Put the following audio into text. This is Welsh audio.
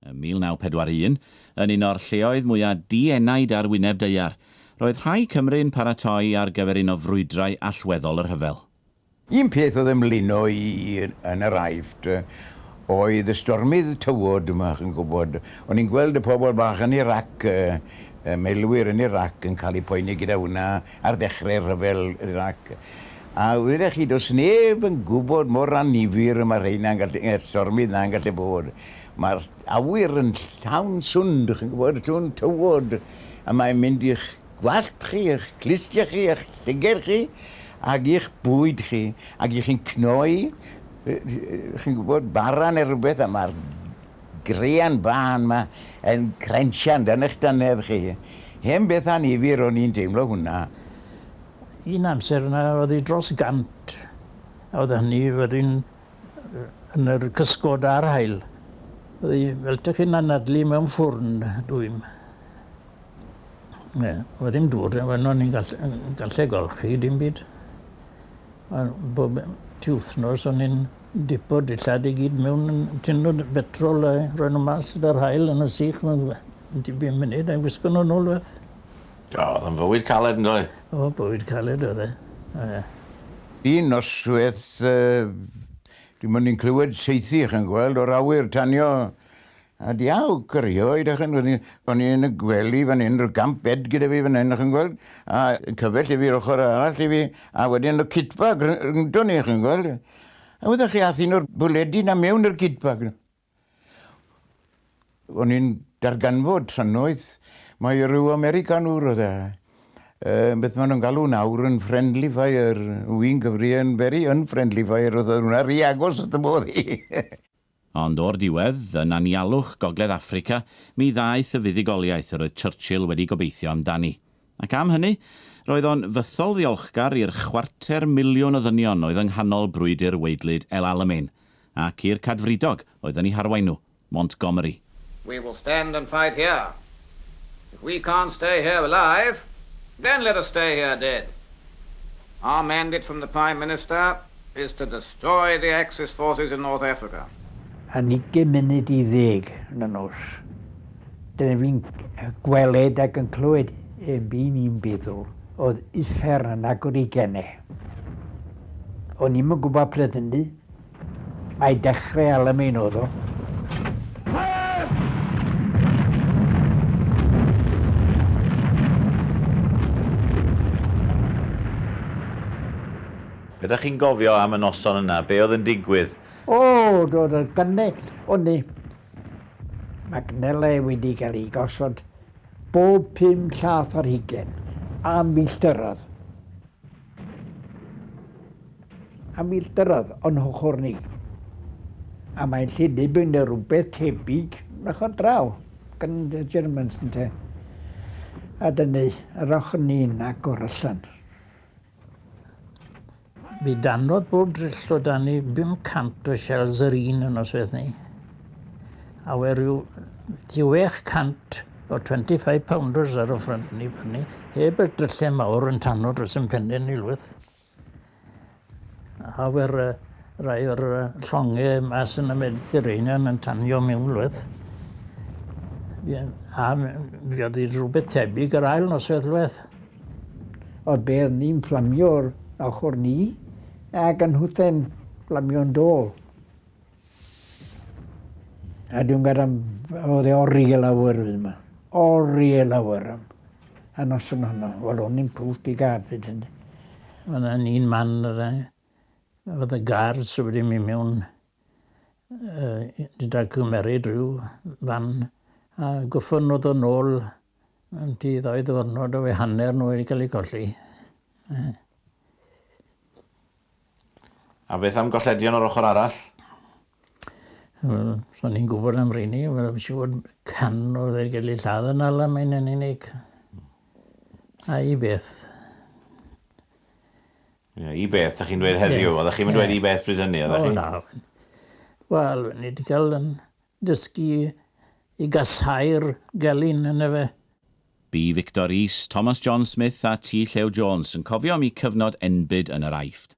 Ym 1941, yn un o'r lleoedd mwya' di-enaid ar wyneb daear, roedd rhai Cymry'n paratoi ar gyfer un o frwydrau allweddol y rhyfel. Un peth oedd yn mlino i yn yr Aifft oedd y stormydd tywod yma, chi'n gwybod. O'n i'n gweld y pobl bach yn Iraq, y milwyr yn Iraq yn cael eu poeni gyda hwnna ar ddechrau'r rhyfel yn Iraq. A wyddoch chi, does neb yn gwybod mor annifyr y mae rheina'n gallu, y stormydd 'na'n gallu bod. Mae'r awyr yn llawn swnd, chi'n gwybod, llawn tywod, a mae'n mynd i'ch gwallt chi, eich clustiau chi, eich llygaid chi, ac i'ch bwyd chi, ac i chi'n cnoi, chi'n gwybod, bara neu rhywbeth, a mae'r grean bân 'ma yn crensian dan eich dannedd chi. Hen beth annifyr o'n i'n teimlo hwnna. Un amser yna oedd hi dros gant, a oedd hynny wedyn yn yr cysgod a'r haul. Oedd hi fel 'tech chi'n anadlu mewn ffwrn dwym. Ie, oedd ddim dŵr, o'n i'n gallu, gallu golchi, dim byd. A bob ti wythnos o'n i'n dipo dillad i gyd mewn tin o betrol a rhoi nhw mas gyda'r haul yn y sych mewn dipyn munud a gwisgo nhw nôl waith. O, oedd o'n fywyd caled yn doedd? O, bywyd caled oedd e. Ie. Un noswaith, dim ond i'n clywed saethu, chi'n gweld, o'r awyr, tanio. A diawc erioed, chi'n gweld, o'n i yn y gwely fan hyn, rhyw gamp bed gyda fi fan hyn, chi'n gweld, a cyfell i fi'r ochr arall i fi, a wedyn y kit bag rhyngddo ni, chi'n gweld. A wyddoch chi, ath un o'r bwledi 'na mewn i'r kit bag. O'n i'n darganfod trannoeth mai rhyw Americanwr oedd e. Uh, beth maen nhw'n galw nawr yn friendly fire. Wy'n cyfri yn very unfriendly fire, oedd hwnna rhy agos at y modd i. Ond o'r diwedd, yn anialwch Gogledd Affrica, mi ddaeth y fuddugoliaeth yr oedd Churchill wedi gobeithio amdani. Ac am hynny, roedd o'n fythol ddiolchgar i'r chwarter miliwn o ddynion oedd yng nghanol brwydr waedlyd El Alamein, ac i'r Cadfridog oedd yn eu harwain nhw, Montgomery. We will stand and fight here. If we can't stay here alive, then let us stay here dead. Our mandate from the Prime Minister is to destroy the Axis forces in North Africa. Yn ugain munud i ddeg yn y nos, dyna fi'n gweled ac yn clywed yn byn i'n beddwl, oedd uffern yn agor ei genne. O'n i'm yn gwybod pryd hynny, mai dechrau Alamein oedd o. Be dach chi'n gofio am y noson yna? Be oedd yn digwydd? O, doedd y gynnau, o'n i, mae gnelau wedi cael eu gosod bob pum llath ar hugain, a milltiroedd. A milltiroedd o'n hochr ni. A mae'n lle debyg neu rhywbeth tebyg yn ochr draw gan y Germans ynte. A dyna yr ochr ni'n agor allan. Mi danodd bob dryll o dan i 500 o shells yr un yn noswaith ni. A we rhyw 600 o 25 pounders ar y ffrynt ni fyny, heb y dryllau mawr yn tano dros yn pennau ni lwyth. A we'r rai o'r llongau mas yn y Mediterranean yn tanio mewn lwyth. A mi oedd hi rhywbeth tebyg yr ail noswaith lwyth. Oedd be oedd ni'n fflamio'r ochr ni ac yn hwthen fflamio'n dôl. A dwi'n gwybod am, oedd e oriau lawer fydd yma. Oriau lawer am. A noson honno, wel o'n i'n pwt i gad fyd hynny. Oedd yna'n un man oedd y guards wedi mynd mewn gyda cymeryd rhyw fan a goffon nhw ddod nôl Yn ti ddau ddiwrnod o hanner nhw wedi cael eu colli. A beth am golledion o'r ochr arall? Wel, so ni'n gwybod am reini, wel, siŵr can oedd wedi cael eu lladd yn Alamein yn unig. A i beth. Ie, i beth, da chi'n dweud heddiw, oeddech chi'n dweud i beth bryd hynny, oeddech chi? O, na. Wel, ni wedi cael yn Dysgu i gasau'r gelyn, yndyfe? Bu Victor Rees, Thomas John Smith a T Llew Jones yn cofio am eu cyfnod enbyd yn yr Aifft.